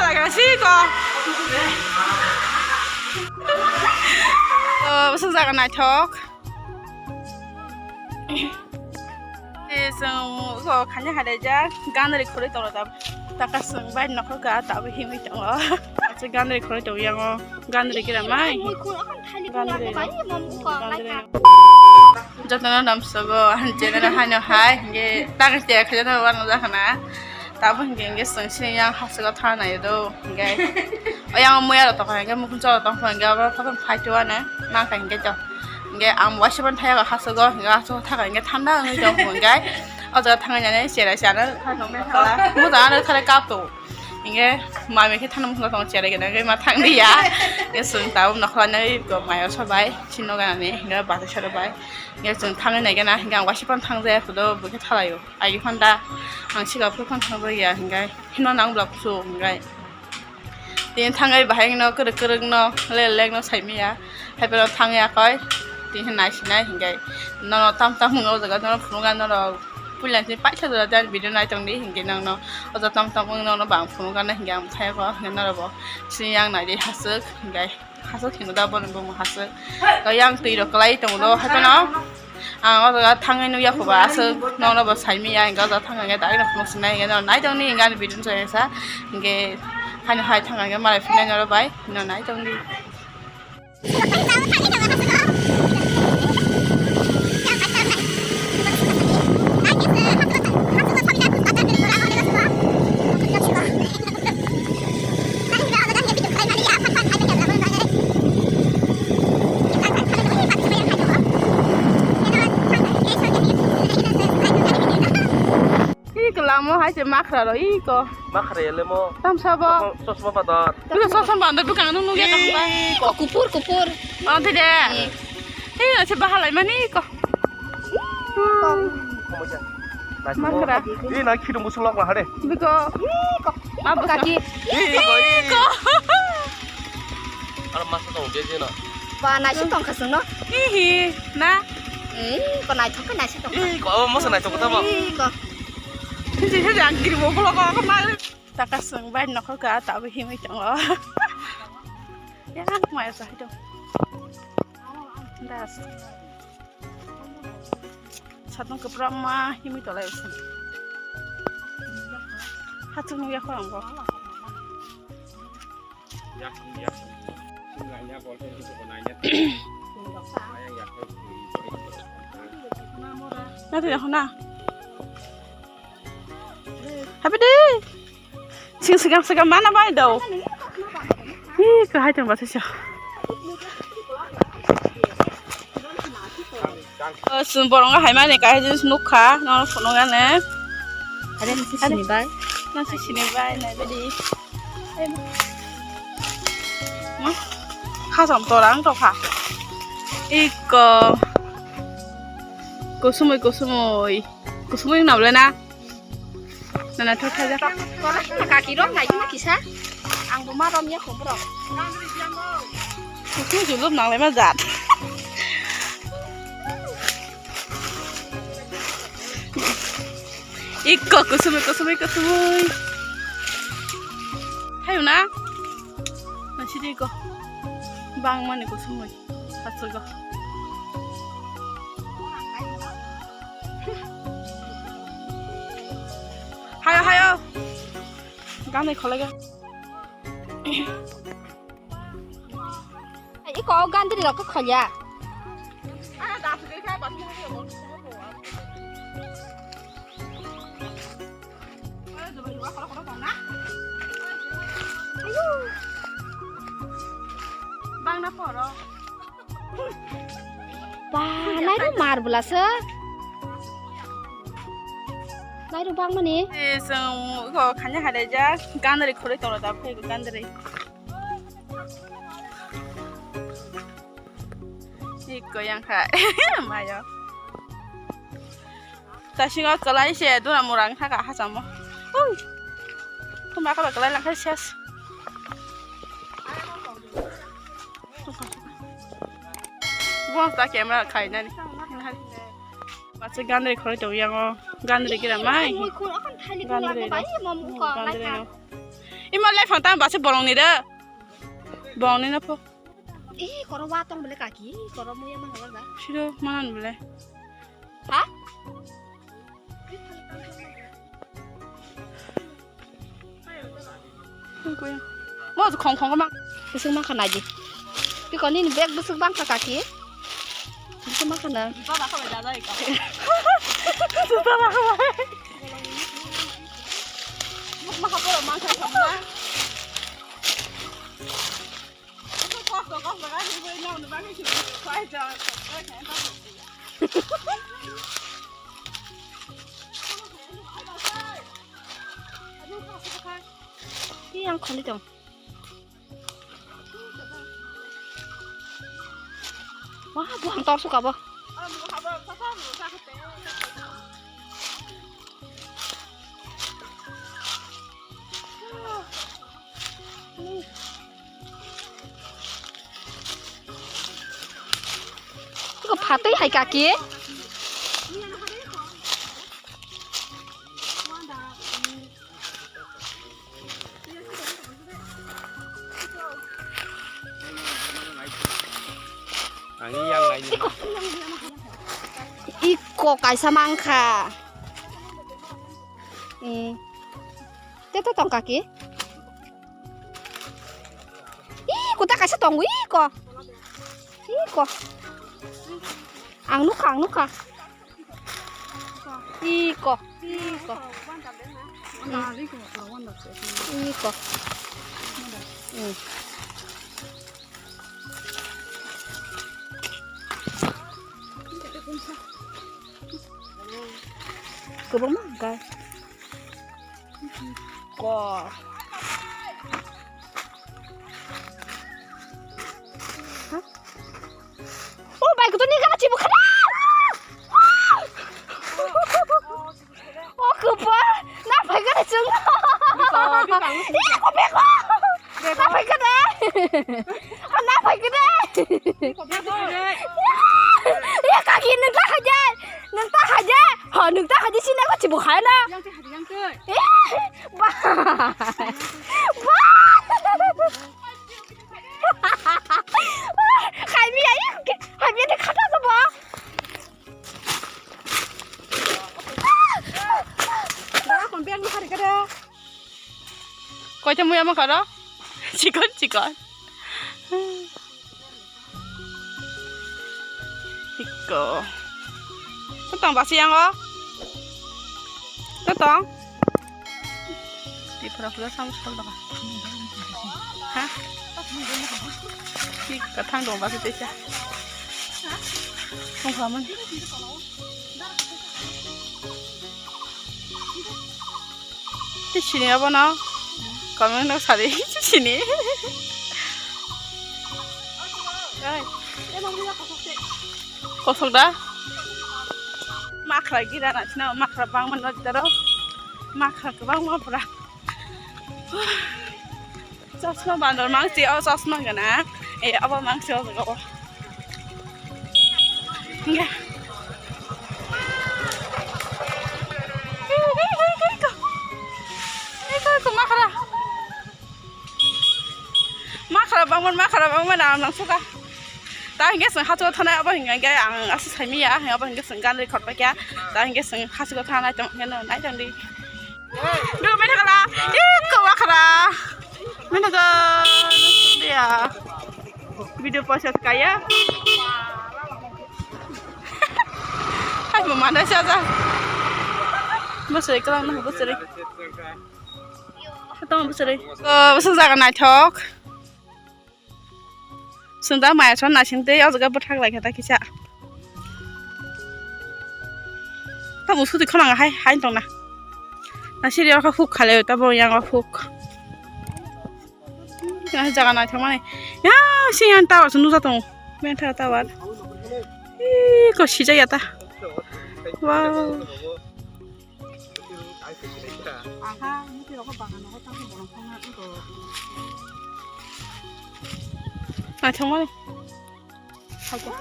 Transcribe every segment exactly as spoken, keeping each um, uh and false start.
Kasi ko. Oh, bwswk jaga naithok. Eh, chwng o khaina hadaijak, ganri khorwi tongo tab. Taka chwng bai nokhor ka tabwi himwi tongo. Ase ganri khorwi tongo yango, ganri gira mai. Ganri. Ganri. Jotono namsogo, ang channel haino hai, hingke taka tia khaijak tongo, ano jakana. Tabuk hingke hingke chwng sini yang hasugo thana naio do, hingke. O yang muya rok tongkha hingke, mukung chwla tongkha hingke, abo phai tuana, nangkha hingke to. Hingke ang waisa ban thaya hasugo, hingke hasugo thaka hingke thanda wngwi tongkha hingke. O jaga thangwi nani cherai se ano, muja ano thare kap to. Hingke mami khe thanda mukung tong cherai gana, hingke ma thang diya. Hingke chwng tabuk nokhola nai ko mayo sobai, chino ganani, hingke bata soro bai. Hingke chwng thangwi nai gana, hingke ang waisa ban thang jaya phudo, bo khe thalaio. Agi phanda ang siga phuru phang thang ya hingkai hino nang blok su hingkai tin thangai bahai no kwrwk kwrwk no lek lek no sai maya hai phano thang ya koi tin nai sinai hingkai nono tam tam wng o jaga nono phunukha nono puila ni paisa jora jan video nai tong di hingke nang no o jaga tam tam wng nono bang phunukha na hingke ang thai ko hingke noro bo sini yang nai di haswk hingkai. Haswk hino da bono bumung haswk. Kaya ang twi rok kwlai tongo do hai phano. Ang o jaga thangwi nukya kho ba aswk nono bo sai maya hingke o jaga thangwi hingke dai no phunuk sinai hingke no nai tongni hingke ani video no chaya sa hingke haino hai thangkha hingke malai philai noro bai no nai tongdi. Iko lamo hai se makra ro iko. Makra ya lemo. Tamsa bo. Chosma, chosma badar. Iko chosma badar bwkang nung nugya tong ba. Iko kupur kupur. Oh, tede. Hei, se bahalai mani iko. Makra. Ih, na khidum busung lok lah hade. Biko. Iko. Abo kaki. Iko. Iko. Aro masa tong dia dia na. Ba, naisik tong khasung no. Hihi, na. Iko, naithok khe naisik tong. Iko, abo masa naithok khe tamo. Iko. Hihi, hihi, ang kiri mo kolo kolo kolo. Taka sung bai nokhor ka tabi himwi tongo. Ya, maya sa hito. Das. Satung kwbra ma himwi tolai usung. Hatung ya khorang bo. Nanti dah na. Happy day. Sing segang segang mana bai do? Ih, kahai tong basa siya. Sun borong hai mani kahai jenis nukha, nono phunuk gane. Ada nasi sini bai. Nasi sini bai, nai badi. Khasam torang tokha. Iko. Kusumui, kusumui. Kusumui nabla na. Nana thok thaja. Kaki rok nai ma kisa. Ang bo ma rom ya khobro. Kusumui julum nanglai ma jat. Iko kusumui, kusumui, kusumui. Hayu na? Nasi di iko. Bang mani kusumui. Aswk go. Hayo, hayo. Ganai kholai ga. Iko gandri rok kholya. Bang na poro. Ba, nairu mar bwlasa. Nairu bang mani. Eh, chwng iko khanya hadaijak, ganri khoroi tongo da, phai ganri. Iko yang khai. Mayo. Tasingo kwlai se duna murang thaka hachamo. Ui. Tuma kaba kwlai langkhai ses. Bo ta camera khai nani. Bacha gandri khoroi tong yango. Gandri gira mai. Gandri no. Gandri no. Ima lai phang tang basi borong ni re. Borong ni na pho. Ih, koro wa tong bele kaki, koro muya mana ba. Siro manan bele. Ha? Mo khong khong ma. Busuk ma khana di. Pi koni ni bag busuk bang kaki. Busuk ma khana. Baba khabai da dai ka. Baba khabai. Buk ma khaporo ma khaporo. Yang khali tong. Wah, buang tor suka bo. Iko phatwi hai kaki. Ang yang lain. Iko kaisa mangkha. Eh. Teto tong kaki. Ih, kuta kaisa tongo, ih, ko. Ih, ko. Ang nukha, ang nukha. Ih, ko. Ih, ko. Ih, ko. Hmm. Kwbangma hwnkhe. Ko. Ha? Oh, bai, kutu ni kana chibu khana. Oh, kupa. Na phai kana chung. Biko, biko, ang Ih, ko beko. Beko. Na phai kana. Na phai kana. Biko, biko. Ya, kaki nung ta haja. Nung ta haja. Ha, nung ta haja sini aku chibu khana. Yang teh, yang teh. Ih, ba. Ba. Hai mi ya, hai mi ya, khata sabo. Koita muya ma karo? Chikon, chikon. Iko. Totong basi yang o. Totong. Di pura pura sama sekali dah. Hah? Di katang dong basi techa. Tong kaman. Sini abono. Comment no sari sini. Kosok da? Makra gira na sina makra bang man no daro. Makra kebang ma pura. Chosma bandor mangsi o chosma gana. E abo mangsi o jaga o. Nge. Iko, iko, iko, makra. Makra bangman, makra bangman ang nang suka. Ta hingke seng hachu thana abo hingke ang asi saimiya, abo hingke seng ganri khotpa kya. Ta hingke seng hachu thana tong hingke nai tong di. Duk, mena kala. Ih, ko makra. Mena ga. Dia. Video post kaya. Hai, mama dah saja. Bosori kalang na, bosori. Tong bosori. Oh, bosong jaga naithok. Sunda maya son nasing tei o jaga bwthak lai kha ta kisa. Tamo sudi khonang hai hai tongna. Na siri o kha huk khale ta bo yang o huk. Ya jaga naithok mani. Ya sing yang tower sunu ja tong. Men tha tower. Ih ko sija ya ta. Wow. Aha, muti rokho bagan rokho tamo borok thangna ito. Naithok mani. Haikhe.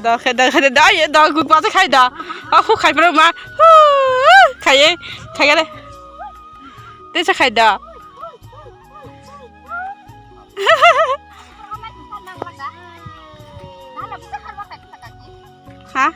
Da khe, da khe, da ye, da gud ba khai da. A khu khai pro ma. Hu, khai ye, khai ye. Tei se khai da. Ha?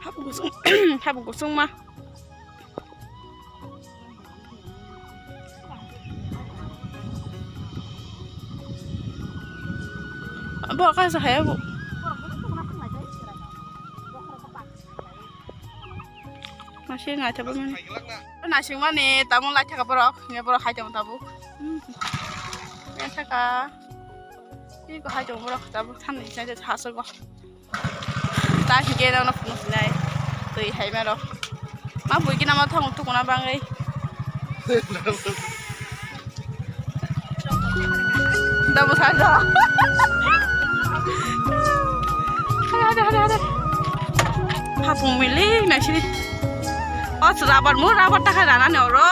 Hapung kusung, hapung kusung ma. Bo kaisa haya bo. Masih ngai tabo mani. Nasing mani tamo lai thaka borok, nge borok hai tamo tabuk. Ngai thaka. Iko hai tamo borok tabuk thamni sai hasogo. Ta hingke nang no phunuk sinai. Twi hai maro. Ma bui kina ma thang tukuna bangai. Dabu saja. Hade, hade, hade, hade. Hapung mili nai sini. Oh, rubber mu, rubber ta khai rana ne oro.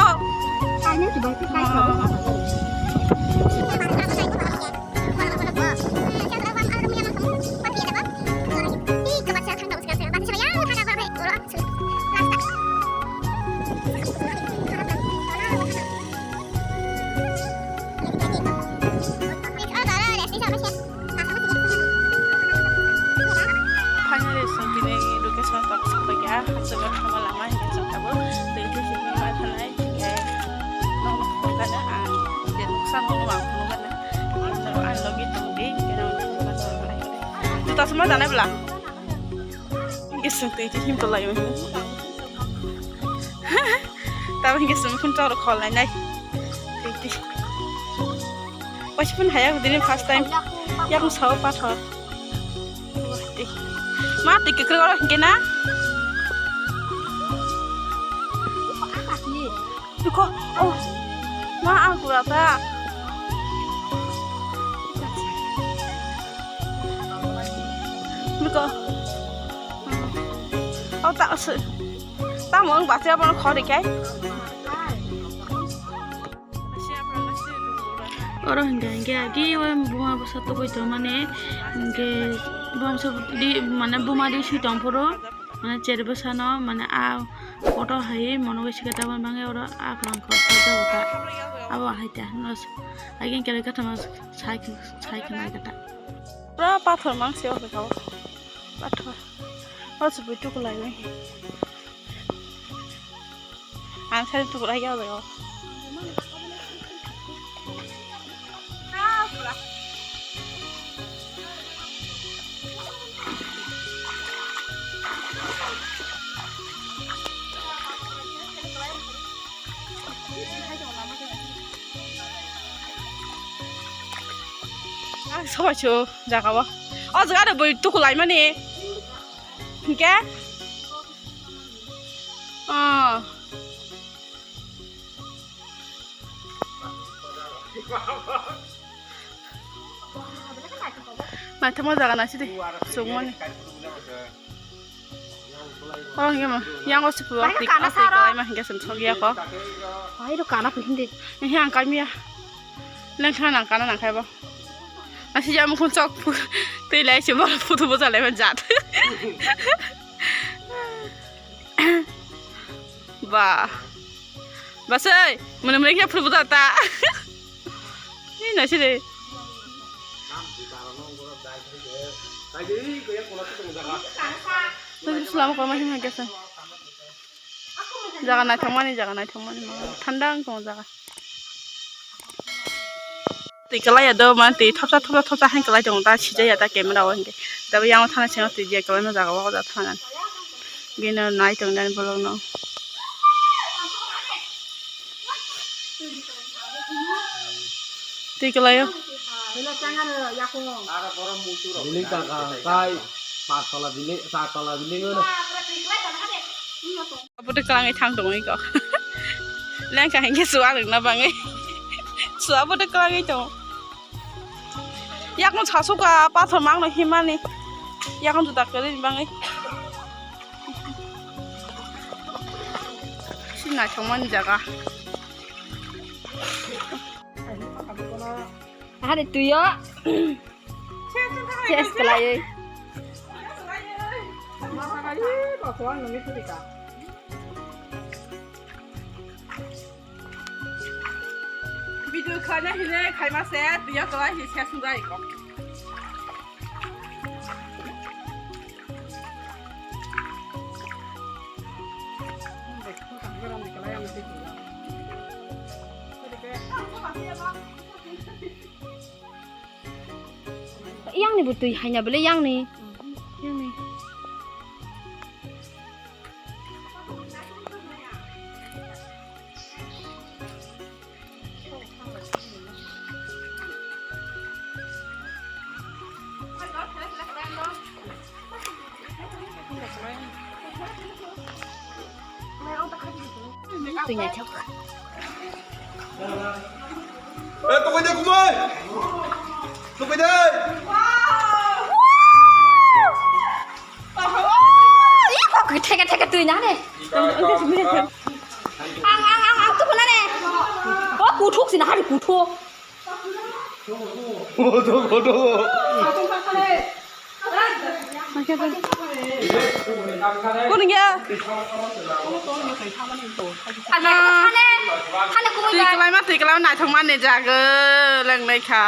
Finally, chwng tini location tak sapai ya, chwng thangma lama hingke chwng tabuk twi twi simi ma thanai, hingke nok nok phunukgana ang je nuksa mano ang phunukgana, ang logi tongdi, hingke ang phunukgana. Juta sima janai bwla? Hingke chwng twi twi him tolai mani. Tamo hingke chwng phun choro khol nai nai. Twi twi. Waisa phun haya dini first time. Yakung sao pathor. Ma twi kwkrwi oro hingke na? Biko, oh. Ma ang kura ta. Biko. Oh, ta se. Tamo ang bati abang khori kai. Oro hingke hingke agi o buma bwsa tugui tongmani hingke buma bwsa di mane buma di sui tongphuru mane cherwi bwsano mane a kotor hai mono bai sikhe tabang bangke oro a kwlangkho sajagota abo hai ta nos agi hingke kathama sai sai khna kata pura pathor mangse o bwkha o pathor o se bui tukulai bai. Ang sari tukur aja bego. Ang sobacho jaga o. O jaga de bui tukulai mani. Hingke? Oh. Naithokma jaga naisidi, chukmani. Oh, hingke ma, yang o sipu, tik, o tik, kalai ma hingke sum sogya ko. Ai, ro kana pun hindi. Ehe, ang kaimia. Nang thang nang kana nang khai bo. Asi ya mukhun chok pu-, twi lai se bor photo bo jalai ban jat. Ba. Basai, mane mane khe photo bo jata. Ni na sire. Twi selama korma himha kesa. Jaga naithokmani, jaga naithokmani, thanda wng tongo jaga. Twi kwlai ya do, mane twi thopsa, thopsa, thopsa haino kwlai tongo, ta sijak ya ta camera o hinkhe. Tabo yang thana sengma twi je kwlai no jaga o, o jaga thana. Bini nai tong nani bolong no. Twi kwlai o. Bini kaka kai pas tola bini, sa tola bini ngono. Abo tei kwlangwi thang tongo iko. Lengkha hinkhe chua rwngna bangwi. Chua bo tei kwlangwi tongo. Yakung sasuka pathor mangno himani. Yakung juda kwrwini bangwi. Si naithokmani jaga. Ahari tuyo. Ses kwlai. Video khana hine khaima se, tiya kala hi se sungai ko. Yang ni butui haina bele yang ni. Yang ni. Tui naithok. Eh, tokoi de kumai. Tokoi de. Ih, kok theke theke tui na ne. Ang, ang, ang, ang, tuku na ne. Oh, kuthuk sina hari kuthuk. Kuning ya. Thane, thane kumui twi ba. Kwlai ma twi kwlai ma naithok ma ni jaga lengnai kha.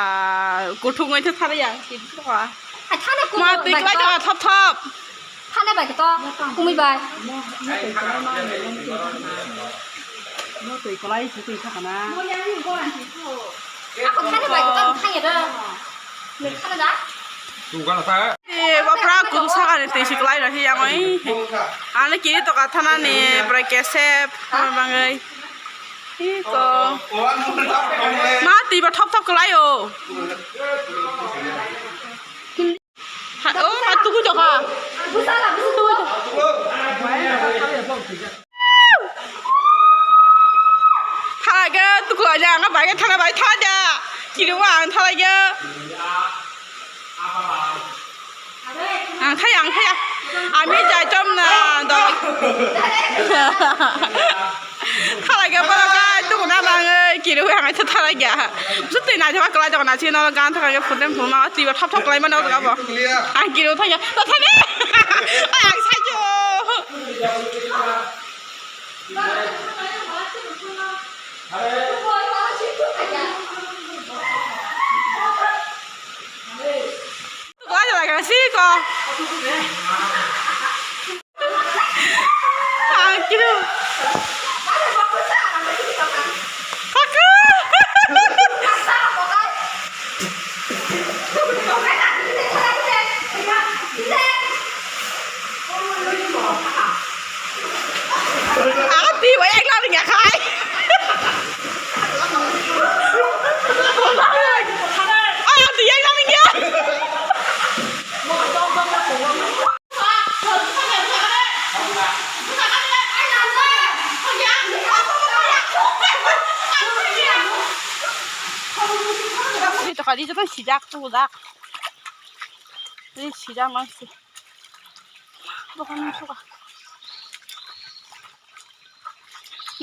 Kuthuk ngai thok thare ya. Ai, thane kumui ma twi bai kwlai to. Thok thop thop. Thane bai to kumui bai. Mo twi kwlai si twi thakana. Ako thani bai kwtal thani ro. Nung thani da? Tungkana ta? Eh, bapra kung sakani twi si kwlai rw hi yang oi. Ani kiri to ka thana ni bwrwi kesep, ha bangwi. Iko. Ma twi ba thop thop kwlai o. Ha, o, ma tuku to ha. Thalaikhe tuku aja, ang bai khe thala bai thala ja. Kiri wa ang thalaikhe. Ang thaya, ang thaya. Ami jaitom na dol. Khalai ga boro ga tu na bang kiri wi ang thalai ga. Busu twi nai thok khalai dok na chi no gan thok ga phutem phuma twi thop thop khalai mano ga bo. Ang kiri thaya. To thani. Ang sai jo. Wala ka siko. Ang kiro. Paka. Ang di ba yang laling ya kai. Ang di yang laling ya. Ri to kali joto sijak tu dak. Ri sijak mang si. Bokan suka.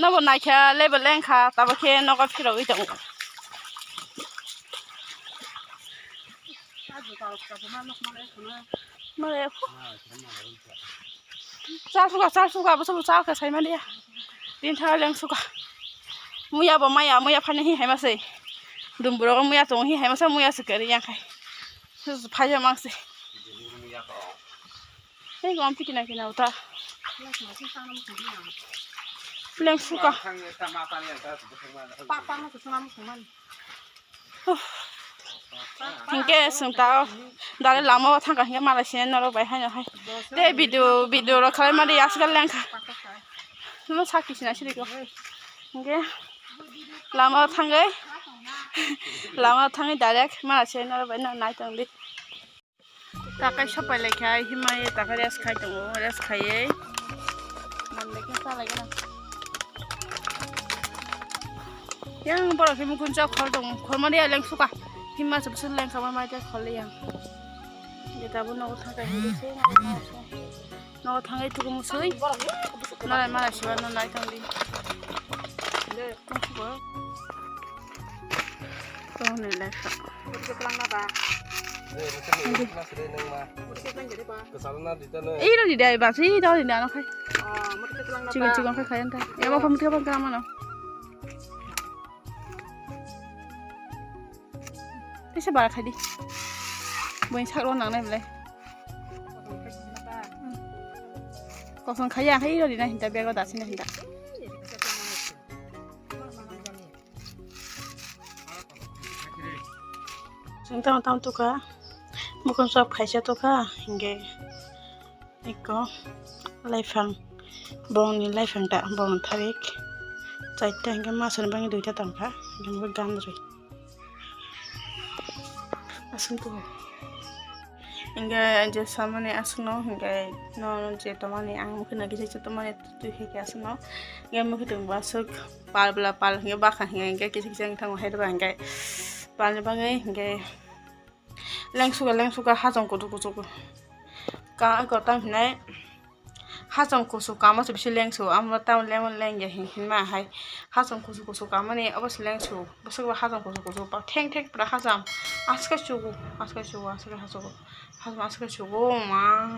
Nobo naikha, lebo lengkha, tabo khe nogo phirogwi tongo. Mare, chal suka, chal suka, boso chal kha saimani ya. Tin thang leng suka. Muya bo maya, muya phani hi haima se. Dumburo muya tong hi haima se, muya se kari yang khai. Phaya mang se. Hei, gom tikina kina uta. Leng suka. Hingke sung ta o. Dare lama o thangka hingke malai sini norok bai haino hai. Te video, video rok khalai mari aswk lengkha. No sakti sina siri ko. Hingke lama o thangwi. Lama o thangwi direct malai sini norok bai no nai tong di. Takai sopai lai khai himai takai rest khai tongo, rest khaiye. Mande khe salai gana. Yang borok himukun chok khol tongo, khol mani aleng suka. Himma se bwswk leng kama mai te khol yang. Jeta bo nogo thakai himdi se nogo thangwi tukumu sui. Nalai malai siba no nai tongdi. Tong suko. Tong ni lai kha. Iro di dai bas, iro di dano khai. Chikon chikon khai khai anta. Emo pam thapa kana mano. Tesa bara khai di. Boin sak ro nang nai belai. Kosong khai ya khai iro di na hinta bego dasi na hinta. Chwng tamo tamo tukha, mokon sop khaisa tukha, hinkhe eko laiphang, bongni laiphang ta, bongni tharik chaita hinkhe masani bagwi duita tongkha, hinkhe bo gandri aswk tukha. Hinkhe je samani aswkno hinkhe no je tomani ang mokhe nang kisa kisa tomani twi hai khe aswkno hinkhe mokhe tongbo aswk. Pal bla pal hinkhe bakha hinkhe kisa kisa wng thango hai rwba hinkhe palni bagwi hinkhe lengsuka lengsuka hachong kuchuk kuchuk ka eko tamo hinai hachong kuchuk kama se bisi lengsu amo tamo lemon lengya hin hinma hai hachong kuchuk kuchuk kamani obo se lengsu bwswk bo hachong kuchuk kuchuk theng theng pura hacham aske chugo aske chugo aske hachugo hacham aske chugo ma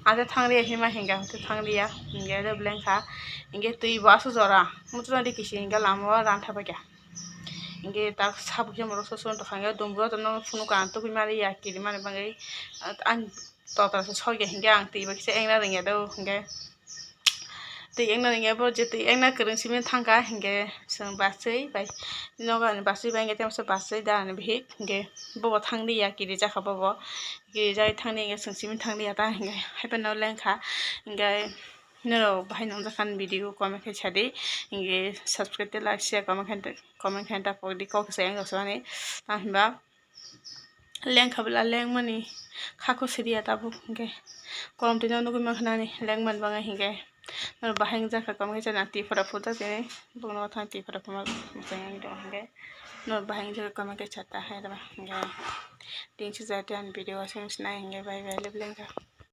ate thangriya hinma hinga ate thangriya hinga ate lengkha hinga twi bo asuk jora muchungdi kisi hinga lama o rantha paikha. Hinkhe tak sabuk se borok soson tongkha hinkhe dumburo tongno phunukha ang tubui mani ya kirimani bagwi. Ang totra se sokya hinkhe ang twi bai kisa engna rwngya do hinkhe twi engna rwngya bo je twi engna kwrwng simi thangkha hinkhe chwng bachwi bai nogo ani bachwi bai hinkhe tei masa bachwi da ani bihik hinkhe bobo thangdi ya kirijakha bobo kirijagwi thangdi hinkhe chwng simi thangdi ya ta hinkhe haiphano lengkha hinkhe. Norok bahai nangjakha ni video comment khe sadi hinkhe subscribe tei like share comment khe. Comment khe ta pokdi kok se ang rosmani tamo hinba lengkha bwla lengmani khakho siriya tabuk hinkhe kolom twino nugwi mankha nani lengmani bagwi hinkhe norok bahai wngjakha comment khe chana tipra phuta tini bukno thang tipra phuma mwchang yang tong hinkhe norok bahai wngjakha comment khe chata hai rwma hinkhe tini sijak tei ani video aswk sinai hinkhe bye bye lub lengkha.